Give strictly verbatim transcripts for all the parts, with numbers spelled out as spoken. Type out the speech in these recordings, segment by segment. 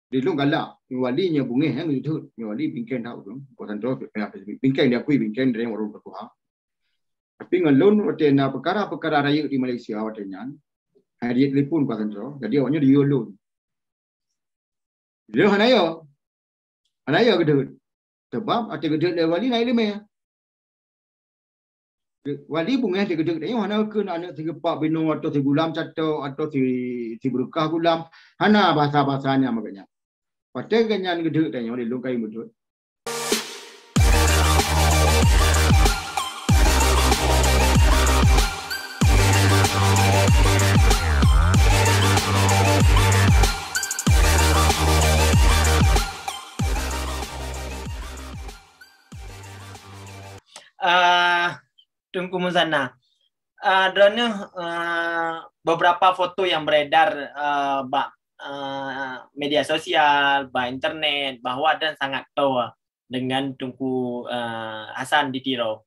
Di lôn galak, nyoe wali nyoe beungéh nyang jeuet, nyoe wali bingkeng that ureueng, Teungku Hassan Tiro, bingkeng diakui, bingkeng dari ureueng tuha. Tapi ngon lôn watèe na peukara-peukara rayeuk di Malaysia watèe nyan, hai jitelepon Teungku Hassan Tiro, jadi awaknyan jiyue lôn. Lôn hana yo. Hana yo geudeuet. Sebab watèe geudeuet lé wali na ileumèe. Wali beungéh teugeudeuek tanyoe hana keu aneuk sigeupak binoe atau sigulam catok atau si, sibeurukah gulam. Hana bahasa-bahasa nyan bak gobnyan. Watèe gobnyan geudeuek tanyoe di lôn kayém beutôi. Ah, Teungku Muzana. Ah, droeneuh, ah, beberapa foto yang beredar, ah, bak, ah, media sosial, bak internet, bahwa droeneuh sangat toe dengan Teungku, ah, Hasan di Tiro.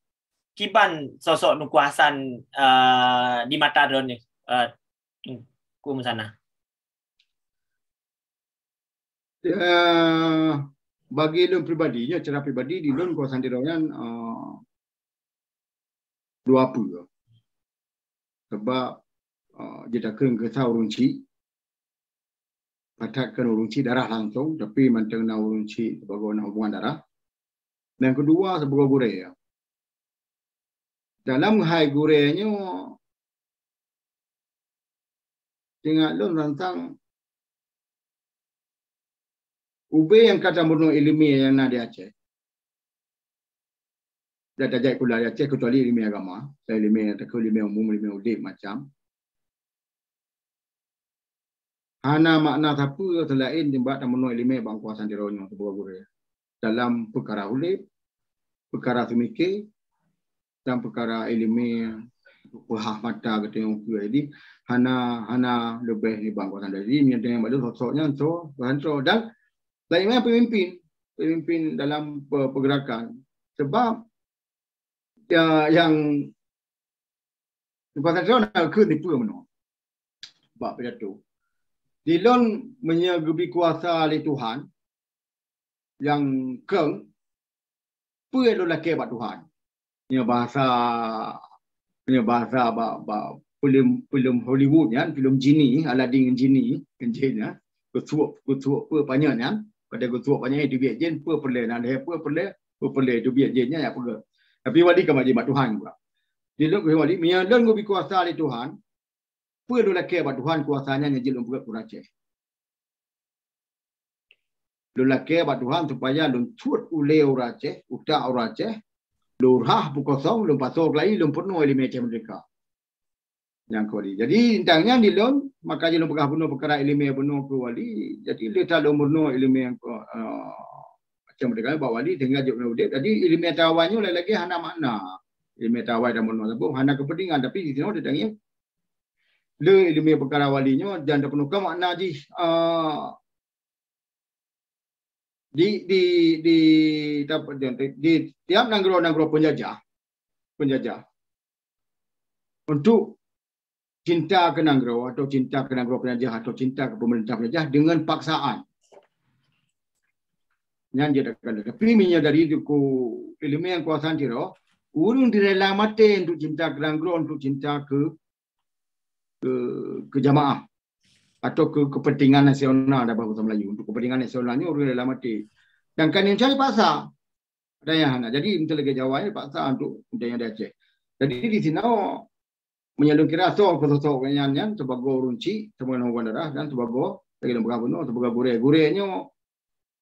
Kiban sosok Teungku Hasan, ah, di mata droeneuh, ah, Teungku Muzana? Eh, bagi lôn pribadi, nyoe cara pribadi di lôn Teungku Hasan Tiro nyan, eh, dua peue. Sebab, eh, jeuet takheun keu sa ureueng chik, patat kheun ureueng chik darah langsung, tapi mantong na ureueng chik sibagoe na hubungan darah. Nyang keudua, sibagoe gurèe. Dalam hai gurèe nyoe, teuingat lôn teuntang ubé nyang ka tameurunoe ileumèe nyang na di Aceh. Dan tajak sikula di Aceh, keucuali ileumèe agama, dan ileumèe takheun ileumèe umum, ileumèe udép macam. Hana makna sapeue seulaén nibak tameurunoe ileumèe bak Teungku Hasan Tiro nyoe sibagoe gurèe. Dalam peukara udép, peukara seumiké, dan peukara ileumèe peuhah mata geutanyoe keu. Jadi, hana, hana leubeh nibak Teungku Hasan Tiro. Jadi, meunyoe teuingat bak lôn sosok nyan, so, Teungku Hasan Tiro. Dan laén peumimpin, peumimpin dalam pe-, peugerakan. Sebab ya, nyang Teungku Hasan Tiro na kheun dipeue meunoe bak pidato. Di lôn meunyoe geubri kuasa lé Tuhan nyang kheun, peue lôn lakèe bak Tuhan. Nyoe bahasa, nyoe bahasa bak, bak filem, filem Hollywood nyan, filem jini, Aladin ngon jini, ngon jin nyan. Geusuok, geusuok peue panyöt nyan, pada geusuok panyöt teubiet jin, peue peureulèe, na lhèe peue peureulèe, peue peureulèe teubiet jin nyan, ya peugah. Tapi wali ka bak jin bak Tuhan juga. Di lôn keu wali, meunyoe lôn geubri kuasa lé Tuhan, peue lôn lakèe bak Tuhan kuasa nyan nyang jeuet lôn peugöt keu ureueng Aceh. Lôn lakèe bak Tuhan supaya lôn cut ulèe ureueng Aceh, utak ureueng Aceh, lôn rhah peukosong, lôn pasoe keulayi, lôn peurunoe ileumèe Aceh Merdeka. Nyang keu wali. Jadi, teuntang nyan di lôn, maka jih lôn peugah bunoe peukara ileumèe bunoe keu wali. Jadi, lé that lôn meurunoe ileumèe, eh, Aceh Merdeka bak wali, sehingga jeuet lôn udép. Jadi, ileumèe tawai nyoe lagèe hana makna. Ileumèe tawai dan meurunoe saboh hana keupeuntengan, tapi di sinoe teutangieng. Lé ileumèe peukara wali nyoe dan tapeurunoe ka makna jih, eh, di, di, di, di tiap nanggroe-nanggroe penjajah, penjajah untuk cinta keu nanggroe atau cinta keu nanggroe penjajah atau cinta keu pemerintah penjajah dengan paksaan. Nyan jeuet takheun. Tapi meunyoe dari seuku ileumèe Teungku Hasan Tiro, ureueng direla maté untuk cinta keu nanggroe, untuk cinta keu, keu, keu jamaah. Atau keu kepentingan nasional dalam bahasa Melayu. Untuk kepentingan nasional nyoe ureueng rela maté. Dan kan Indonesia dipaksa. Ada nyang hana. Jadi, meuteulagèe Jawa nyoe dipaksa untuk, untuk nyang di Aceh. Jadi, di sinoe, meunyoe lôn kira soe keu sosok gobnyan nyan sibagoe ureueng chik, sibagoe ureueng darah dan sibagoe, lagèe lôn peugah bunoe, sibagoe gurèe. Gurèe nyoe,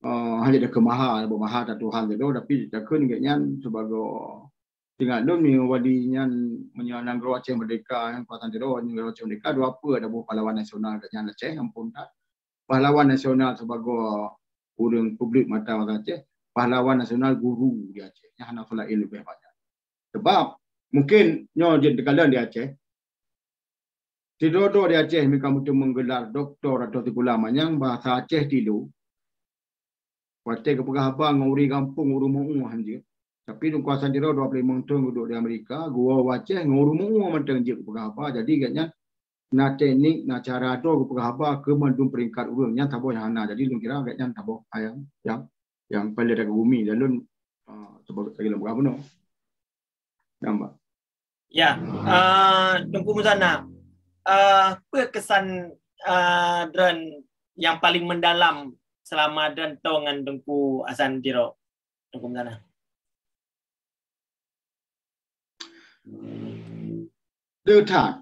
eh, hana takheun maha, buet maha that Tuhan sidroe, tapi takheun gobnyan sibagoe Teuingat lôn meunyoe wali nyan, meunyoe nanggroe Aceh Merdeka, nyan Teungku Hasan Tiro, nanggroe Aceh Merdeka, dua peue ada boh pahlawan nasional gobnyan Aceh, ampôn that. Pahlawan nasional sibagoe ureueng publik mata bangsa Aceh, pahlawan nasional guru di Aceh. Nyan hana soe laén leubeh bak nyan. Sebab, mungken nyoe jeuet teukalon di Aceh, sidroe-droe di Aceh meuka meuteumèe gelar doktor atau sikula manyang bahasa Aceh tilu. Watèe geupeugah haba ngon ureueng gampông, ureueng meu-ue han jeuet. Tapi Teungku Hasan Tiro dua puluh limong thon geuduek di Amerika, geuwoe u Aceh ngon ureueng meu-ue mantong jeuet geupeugah haba. Jadi gobnyan na teknik, na cara droe geupeugah haba keu mandum peringkat ureuëng, nyan saboh nyang hana. Jadi lôn kira gét nyan saboh nyang, nyang, nyang paléng tagumi. Dan lôn, ah, cuba lagi lôn peugah bunoe. Nampak? Ya, ah, Teungku Muzana, ah, peue kesan, ah, droen nyang paling mendalam selama droen toe ngon Teungku Hasan Tiro? Teungku Muzana. Deuh that.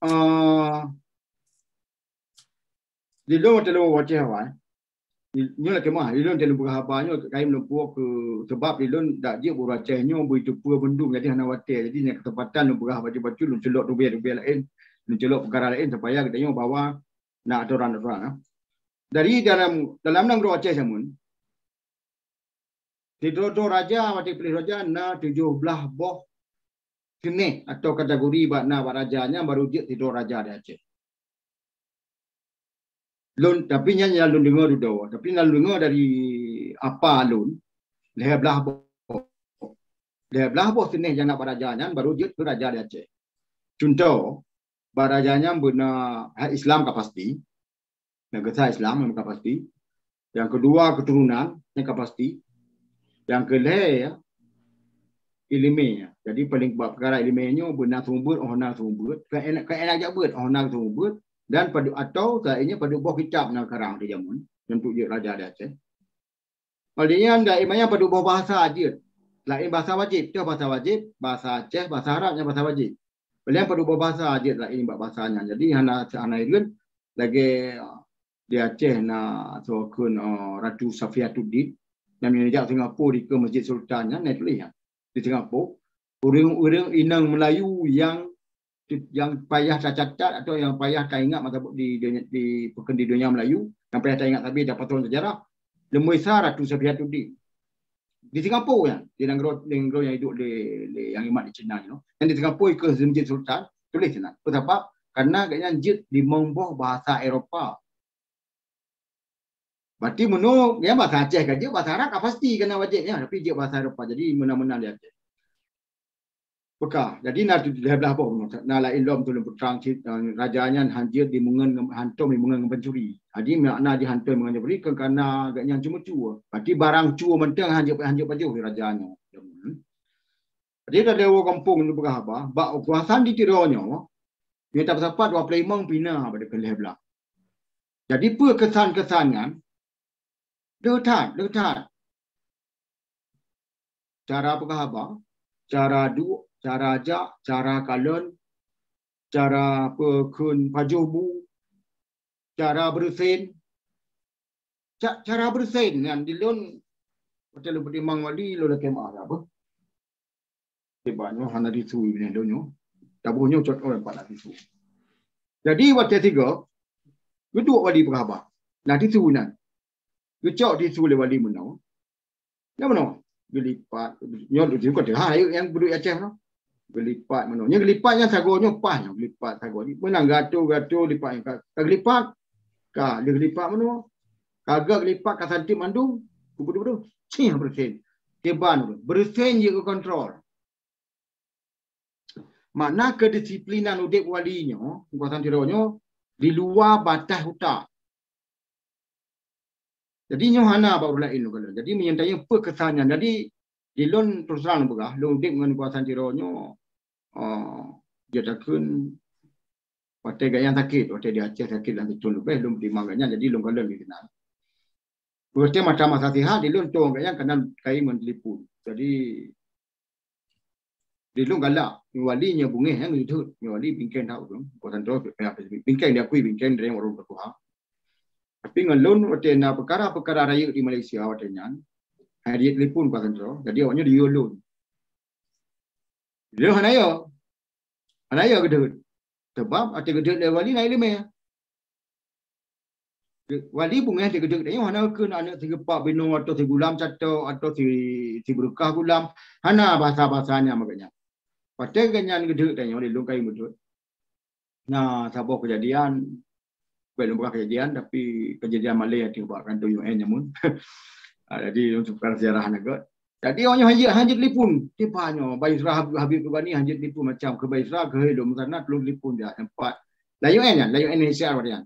Ah, di lôn watée lôn watée awai, nyoe lakée meuah, di lôn watée lôn peugah haba nyoe kayém lôn puwoe keu, sebab di lôn dak jeuet bak ureuëng Aceh nyoe beuteupeue bandum, jadi hana watée. Jadi nyang keuseumpatan lôn peugah bacut-bacut, lôn ceulok rubée-rubée laén, lôn ceulok peukara laén supaya geutanyoe bahwa na atoran-atoran, ah. Dari dalam, dalam nanggroe Aceh jameun, sidroe-droe raja, watée piléh raja, na tujoh blaih boh seunéh atau kategori bak na bak raja nyan baru jeuet sidroe raja di Aceh. Lôn, tapi nyan nyang lôn deungoe dudoe, tapi nyang lôn deungoe dari apa lôn, lhée blaih boh. Lhée blaih boh seunéh nyang na bak raja nyan baru jeuet keu raja di Aceh. Cuntoh, bak raja nyan beuna hai Islam ka pasti, na geusa Islam nyang ka pasti. Nyang keudua, keuturonan nyang ka pasti. Nyang keulhée, ya, iéleumé. Jadi paléng bak peukara iéleumé nyoe beuna seumeubeuet, oh na seumeubeuet, ka énak, ka énak jak beuet, oh na seumeubeuet, dan padub, atau sainnya padub boh kitab na karang di jameun nyan untuk jeuet raja di Aceh. Padub nyan dak ié manyang padub boh bahasa jeuet. Laén bahasa wajéb, toh bahasa wajéb, bahasa Aceh, bahasa Arab nyang bahasa wajéb. Padub padub boh bahasa jeuet laén bak bahasa nyan. Jadi hana, hana ireuen lagée di Aceh na soe kheun, eh, Ratu Safiatuddin nyang meunyoe jak Singapura di ke Masjid Sultan nyan, na tuléh nyan. Di Singapura, ureuëng-ureuëng inong Melayu nyang, nyang payah tacatat atau nyang payah taingat masa di, di, di, di donya Melayu, nyang payah taingat sabe dapat turun sejarah, leumoi sa Ratu Safiatuddin. Di Singapura nyan, di nanggroe, nanggroe nyang iduek lé, lé nyang imat di China nyoe. Nyang di Singapura ikeue Masjid Sultan, tuléh sinan. Peue sabab? Karena gobnyan jeuet limong boh bahasa Eropa. Berarti meunyoe nyan bahasa Aceh ka jeuet, bahasa Arab ka pasti keunan wajéb nyan, tapi jeuet bahasa Eropa. Jadi meunan-meunan di Aceh. Peuka. Jadi na tu lhée blaih boh bunoe. Na laén lom tulông peutrang cit, eh, raja nyan hanjeuet dimeungon ngon, hantom dimeungon ngon pancuri. Jadi makna jih hantom dimeungon pancuri keu karena gobnyan cuma cue. Berarti barang cue mantong hanjeuet, hanjeuet pajoh raja nyoe. Jadi dari awak gampông nyoe peugah haba, bak keukuasaan di Tiro nyoe, nyoe tapeusapa dua ploh limong pih na bak lhée blaih. Jadi peue kesan-kesan nyan? Deuh that, deuh that. Cara peugah haba, cara duek, cara jak, cara kalon, cara peukheun pajoh bu, cara beureusen. Ca-, cara beureusen nyan di lôn, watée lôn peutimang wali, lôn lakée meu'ah, ya beuh. Tiba nyoe hana tisu nyan lôn nyoe. Taboh nyoe cot orang pat na tisu. Jadi watée tiga, geuduek wali peugah haba. Na tisu nyan. Geucok tisu lé wali meunoe. Nyan meunoe. Geulipat. Nyoe tisu ka teuhah rayeuk nyang geuduek Aceh meunoe. Geulipat meunoe. Nyan geulipat nyan sagoe nyoe paih nyoe. Geulipat sagoe. Meunan gato-gato lipat nyan ka, ka geulipat. Ka lheueh geulipat meunoe. Ka geulipat ka santip mandum. Kubeudôh-beudôh. Cih beureusen. Kiban beureusen jeuet keu kontrol. Makna kedisiplinan udeb wali nyoe, keukuasaan Tiro nyoe, di luwa bataih utak. Jadi nyoe hana bak ureuëng laén lôn kalon. Jadi meunyoe tanyong peue kesan nyan. Jadi di lôn terus terang lôn peugah, lôn udeb ngon keukuasaan Tiro nyoe, eh, jeuet takheun watée gobnyan sakét, watée di Aceh sakét lam sithon leubeh, lôn peutimang gobnyan, jadi lôn kalon geuh keunan. Watée masa-masa sihat, di lôn tueng gobnyan keunan kayém ngon telepon. Jadi di lôn galak, nyoe wali nyoe beungéh nyang jeuet, nyoe wali bingkeng that ureuëng, keukuasaan Tiro payah bingkeng, diakui bingkeng dari ureuëng teutuha. Tapi ngon lôn watée na peukara-peukara rayeuk di Malaysia watée nyan, hai jitelepon keukuasaan Tiro, jadi awaknyoe diyue lôn. Lôn hana yo. Hana yo geudeuet. Sebab watée geudeuet lé wali na iéleumé. Wali beungéh teugeudeuet, tanyoe hana kheun aneuk sigeupak binoe atau sigulam catok atau si, sibeurukah gulam. Hana bahasa-bahasa nyan bak gobnyan. Watée gobnyan geudeuet tanyoe, lé lôn kayém beudeuet. Na saboh keujadian, bukan lôn peugah keujadian, tapi keujadian malée ateueh bak kantô U N jameun. Ah, jadi lôn peugah sejarah nyan gét. Jadi awak nyoe hanjeuet, hanjeuet telepon. Tiba nyoe Bayu Sra Habib, Habib Tubani hanjeuet telepon macam ke Bayu Sra, ke Hello Muzana, tolong telepon dia tempat. Layu N kan, Layu N Indonesia awak nyan.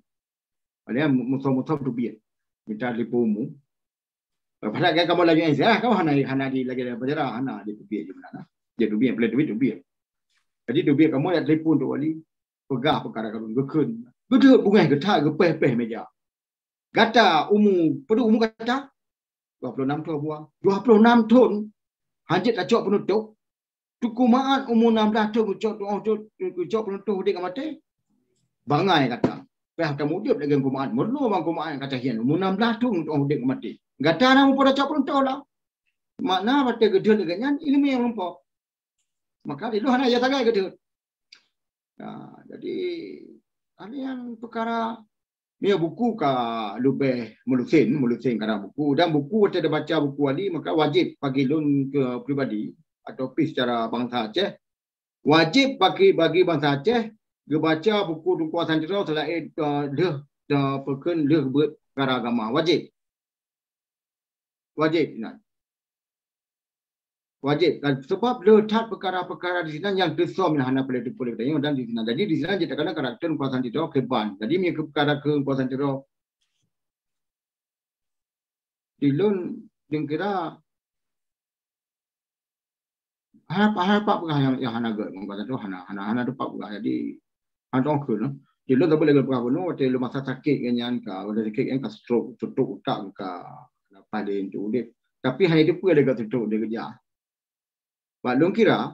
Awak nyan musoh-musoh teubiet. Minta telepon mu. Padahai kamoe Layu N Indonesia, kamoe hana, hana di lagi dalam penjara, hana di teubiet je meunan. Dia teubiet, boleh teubiet, teubiet. Jadi teubiet kamoe ya telepon tu wali. Peugah peukara kalon geukheun. Geudeuek bungeh geuta geupeh-peh meja. Gata umu, padum umu gata? Dua puluh enam thon buah. Dua puluh enam thon hanjeuet tacok peunutôh. Teungku Maat umu enam belas thon geucok tuoh, geucok peunutôh udeb ngon maté. Bangai gata. Payah kamoe udeb lagèe Teungku Maat. Meurunoe bang Teungku Maat gata hian. Umu enam belas thon tuoh udeb ngon maté. Gata na muphom tacok peunutôh lah. Makna watèe geudeuek lagèe nyan, ileumèe nyang lumpoh. Maka ilôn hana ya sagai geudeuek. Nah, jadi, hal nyan peukara, meunyoe buku ka leubeh meulusen, meulusen karang buku. Dan buku watèe tabaca buku wali, maka wajéb bagi lôn keu pribadi atau pih secara bansa Aceh, wajéb bagi, bagi bansa Aceh geubaca buku Teungku Hasan Tiro seulaén, eh, lheueh, eh, peukheun lheueh beuet peukara agama. Wajéb. Wajéb inan. Wajéb kan, sebab le that peukara-peukara di sinan nyang teusom nyang hana paleng teupeu lé geutanyoe dan di sinan. Jadi di sinan jeuet takana karakter Teungku Hasan Tiro kiban. Jadi meunyoe keu peukara keu Teungku Hasan Tiro, di lôn, lôn kira hana, hana pat peugah nyang, nyang hana gèt, Teungku Hasan Tiro hana, hana, hana teumpat peugah. Jadi hana teuh kheun. Di lôn sabe lagèe peugah bunoe, watèe lôn masa sakét geuh nyan ka, watèe sakét geuh nyan ka stroke, stroke utak ka, ka paleng tu udeb. Tapi hana teupeu lé ka stroke dia keujah. Bak lôn kira,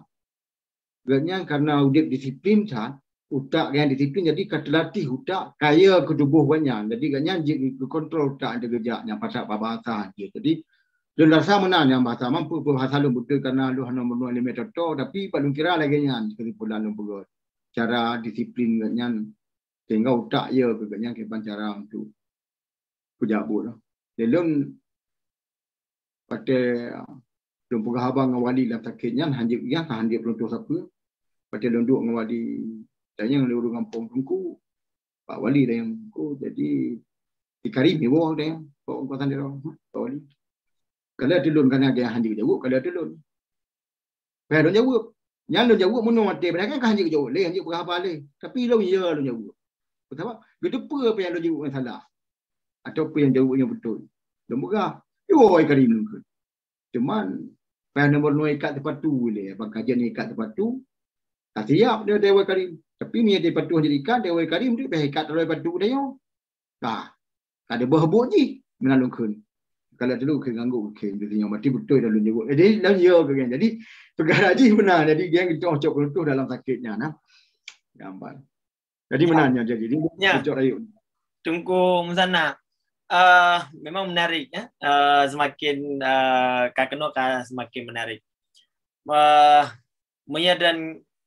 gobnyan karena udeb disiplin that, utak gobnyan disiplin, jadi ka teulatih utak, ka ya keu tuboh gobnyan. Jadi gobnyan jeuet geukontrol utak nyang teukeujak nyang pasak babah asa jih. Jadi lôn rasa meunan nyang bahasa mampu bahasa lôn beutôi karena lôn hana meunurot ileumèe toto, tapi bak lôn kira lagèe nyan keusimpulan lôn peugah. Cara disiplin gobnyan sehingga utak ya keu gobnyan kiban cara untuk peujabut lah. Lé lôn watèe lôn peugah haba ngon wali lam sakét nyan, hanjeuet nyan ka hanjeuet peuruntoh sapeue. Watèe lôn duek ngon wali, tanyong lé ureueng gampông Teungku, bak wali tanyong Teungku, jadi di Karim iwoe tanyong, bak Teungku Hasan Tiro, bak wali. Kalau teulôn kana dia hanjeuet jaweueb, kalau teulôn. Payah lôn jaweueb. Nyan lôn jaweueb meunurot watèe, padahai kan ka hanjeuet jaweueb lé, hanjeuet peugah haba lé. Tapi lôn ya lôn jaweueb. Peue sabab? Geuteupeue apa nyang lôn jaweueb nyan salah. Atau peue nyang jaweueb nyan beutôi. Lôn peugah, "Yo, ai Karim lôn kheun." Cuman, payah nomor nyoe ikat sipatu lé, abang kajen ikat sipatu. Ka siap dia, dia wai Karim. Tapi meunyoe sipatu hanjeuet ikat, dia wai Karim tu payah ikat lé sipatu dia. Ka, ka deuh boh buet jih meunan lôn kheun. Kalau dulu kheun nganggok kheun di sinyoe mati beutôi dah lôn jaweueb. Jadi lôn yo ke kan. Jadi peugah jih beuna. Jadi dia gitu cok peuruntoh dalam sakét nyan nah. Gambar. Jadi meunan nyan jadi. Jadi Ya. Cocok rayeuk. Teungku Muzana, eh, memang menarik ya. Eh, semakin eh, ka keunoe ka semakin menarik. Eh, meunyoe dan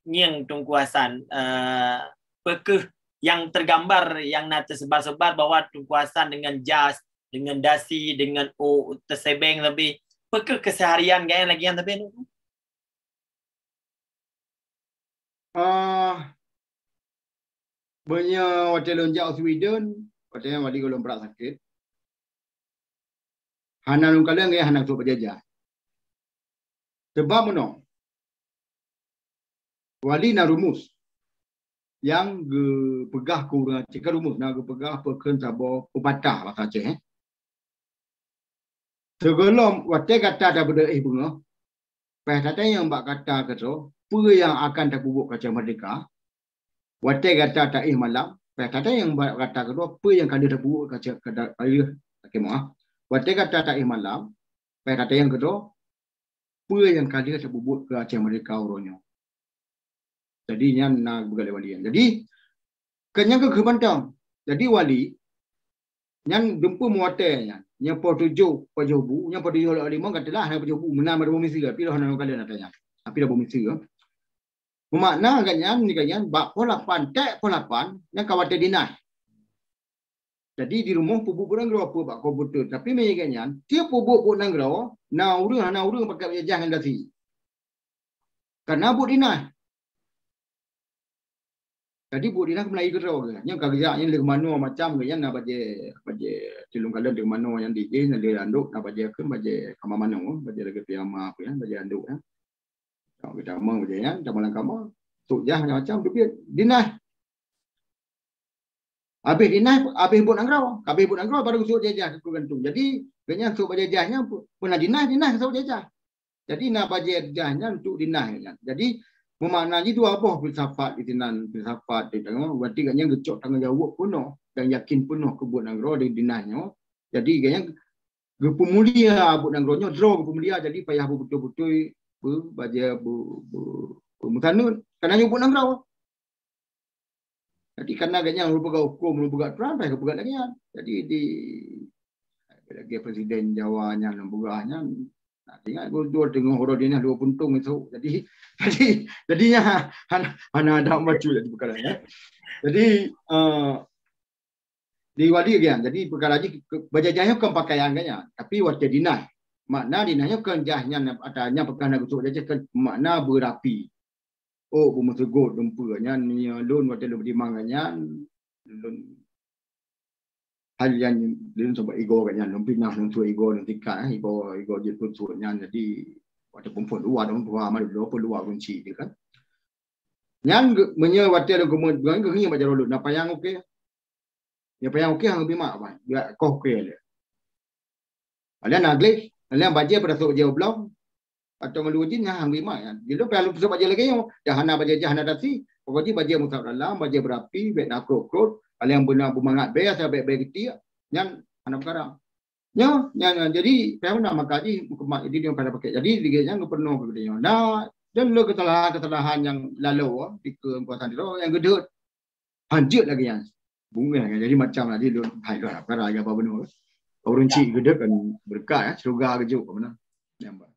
ngieng Teungku Hasan, eh, peu kheueh nyang teugambar nyang na teusebar-sebar bahwa Teungku Hasan dengan jas, dengan dasi, dengan ôk teusebeng sabe, peu kheueh keuseuharian gobnyan lagèe nyan sabe Teungku? Ah, meunyoe watèe lôn jak u Sweden, watèe nyan wali gohlom brat sakét. Hana lôn kalon gobnyan hana sôk bak jajah. Sebab meunoe, wali na rumus nyang geupeugah keu ureueng Aceh, ka rumus na geupeugah peue kheun saboh peubatah basa Aceh, eh. Sigohlom watèe gata tabeudôh éh beungoh, payah tatanyong bak gata keudroe peue nyang akan tapeubuet keu Aceh Merdeka. Watèe gata taéh malam, payah tatanyong bak gata keudroe peue nyang ka lheueh tapeubuet keu Aceh, ka lheueh, lakèe meu'ah. Watèe gata taéh malam, payah tatanyong keudroe peue nyang ka lheueh tapeubuet keu Aceh Merdeka uroe nyoe. Jadi nyan na geupeugah lé wali nyan. Jadi keu nyan keuh mantong. Jadi wali nyan dumpeue meuwatèe nyan. Nyan poh tujoh pajoh bu, nyan poh tujoh limong ka teulah hana pajoh bu, meunan baru miseue, tapi hana kalon ata nyan. Tapi dah miseue. Meumakna gobnyan, gobnyan bak poh lapan, tèk poh lapan, nyan ka watèe dinah. Jadi di rumoh peubuet buet nanggroe peue bak komputer. Tapi meunyoe gobnyan, tiep peubuet buet nanggroe, na ureueng hana ureueng pakat jajah ngon dasi. Kana buet dinah. Jadi buet dinah Melayu keudroe geuh. Nyang ka geujak nyan leuh manoe macam geuh nyan na bajée, bajée tilung kalon leuh manoe nyang di jih, na leuh andok, na bajée kheun bajée kama manoe, bajée lagée piyama apa nyan, bajée andok nyan. Kalau kita mau bajée nyan, kita malam kama. Sok jah macam-macam teubiet. Dinah. Habéh dinah, habéh buet nanggroe. Habéh buet nanggroe baru sok jah-jah keu gantung. Jadi, geuh nyan sok bajée jah nyan pun, pun na dinah, dinah sok jah-jah. Jadi na bajée jah nyan untuk dinah nyan. Jadi memakna jih dua boh filsafat di sinan, filsafat di tangoh, berarti geuh nyan geucok tanggong jaweueb peunoh dan yakin peunoh keu buet nanggroe di dinah nyoe. Jadi geuh nyan geupeumulia buet nanggroe nyoe, droe geupeumulia, jadi payah beutôi-beutôi be-, bajée be-, be-, beumeutanut. Karena nyoe buet nanggroe. Jadi karena geuh nyan meureupeugah huköm, meureupeugah aturan, payah geupeugah lagée nyan. Jadi di lagée presiden Jawa nyan lôn peugah nyan, nah, ingat geuh dua teungoh uroe dinah dua puntong itu. Jadi jadi jadinya hana, hana ada macu jadi perkara nyan. Jadi eh, di wali geuh nyan. Jadi perkara jih ke-, bajée jah nyoe kon pakaian geuh nyan, tapi watée dinah. Makna dinah nyoe kon jah nyan ata nyan peugah na geucok jah kon makna beurapi. Oh, beumeuseugot lôn peue nyan, nyoe lôn watée lôn beutimang nyan, lôn hal nyan lôn sampai igoe geuh nyan, lôn pinah lôn tuek igoe lôn tingkat, eh, igoe, igoe jeuet peuet nyan. Jadi watée peuphon luwa dong tuha malu lôn peuet luwa kunci dia kan. Nyan geu-, meunyoe watée lôn keumeu-, geuh ngieng bak jaroe lôn, na panyang okée. Ya panyang okée hang bimak ban, ya koh okée lé. Alah na gleh, alah bajée pada sok bajée oblong. Atau ngon luwa jih nyan hang bimak nyan. Jih lôn payah lôn peusok bajée lagée nyoe. Dah hana bajée jah hana dasi. Pokok jih bajée musab dalam, bajée beurapi, bék na krot-krot. Alah nyang beuna beumangat bék, asai bék-bék geutik. Nyan hana peukara. Nyoe, nyan, nyan. Jadi, payah na maka jih meukeumah jadi dia pada pakai. Jadi, lagée nyan geupeureunoe keu geutanyoe. Nah, dan le kesalahan-kesalahan nyang lalu, di keukuasaan dia, nyang geudeuet. Hanjeuet lagée nyan. Bungéh lagée nyan. Jadi macam lagée lôn, hai lôn, apa raya apa beuneuh. Ureueng cit geudeuet kan berkat, eh, syurga geujok apa beuneuh. Nyang ba.